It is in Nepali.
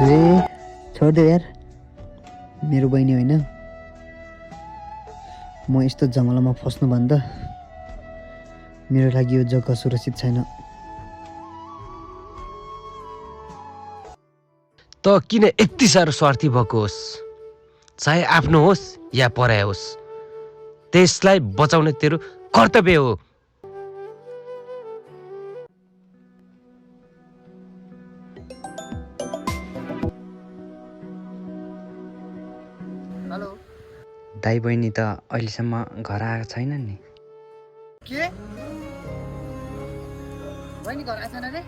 ए छोडिदेऊ यार, मेरो बहिनी होइन। म यस्तो झमेलामा फस्नुभन्दा मेरो लागि यो जग्गा सुरक्षित छैन। त किन यति साह्रो स्वार्थी भएको होस्? चाहे आफ्नो होस् या पराया होस्, त्यसलाई बचाउने तेरो कर्तव्य हो। हेलो दाइ बहिनी त अहिलेसम्म घर आएको छैनन् नि। के बहिनी घर आएछन् रे?